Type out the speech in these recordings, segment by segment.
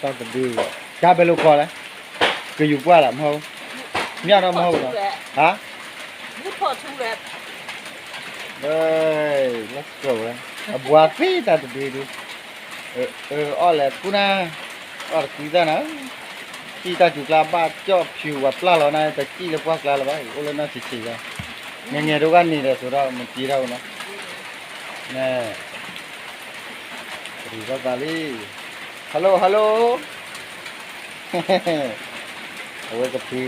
တၢ်တဒု, တၢ်ဘဲလိာ်ကွီလဲၣ်, ကယူၤပှၢ်လၢမဟါ, မ့ၢ်နီၢ်မဟါနီၤ, ဟါ, လၢကဝဲ, အဘှါသ့တၢ်တဒုဒု, အီၣ်လဲၤကူနၤ, အီၣ်တကွံသၣ်နၤ, စံၣ်တၢ်စူၤကျါဘၣ်ကၠီၣ်ဖၠူဝဲပျၢ်လီၤနၤ တစံၣ်လၢပှၢ်ကျါလၢၤဘၣ် အိၣ်လၢနီၢ်ဆံးဆံးလီၤ, ငယ်ငယ်တုန်းကနေဒီးဆိုတော့ မကြေးတော့ဘူးနော်, နဲ, ပရံးဘၣ်သးလံ, hello hello, အဝဲကဖံ,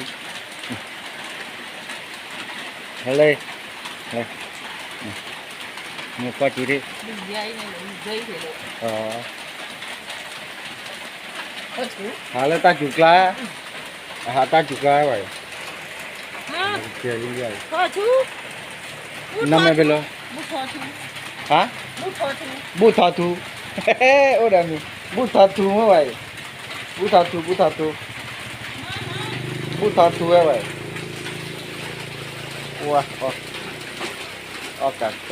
hello, မ့ၢ်ကွၢ်က့ၤဒ်, ဟးလၢတၢ်စူၤကျါ, အဟးတၢ်စူၤကျါဘၣ်အံၤ, နမ့ၢ်ဘဲလီၤ, ဟါ, ဘူၣ်ထီထူ, အိၣ်ဒီးမံၤ, ဘူၣ်ထီထူမ့ၢ်ဘၣ်အံၤ, ဘူၣ်ထီထူ ဘူၣ်ထီထူ, ဘူၣ်ထီထူဝဲဘၣ်အံၤ, အီၣ်ကးကး,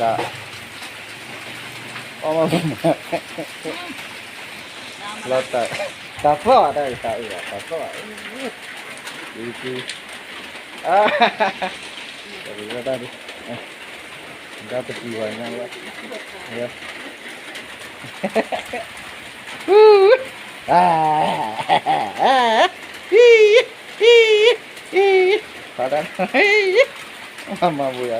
အီၣ်မး, လီၤတၢ်, တၢ်သီၣ်တၢ်အံၤ တၢ်အုၣ်ဘၣ် တၢ်သီၣ်, အံၤ, တၢ်ဝဲဒၣ်ဒ်, တၢ်ပတံၤဝဲညါဝဲ, ဖးဒၣ်, မၤမၤပူၤယၤ,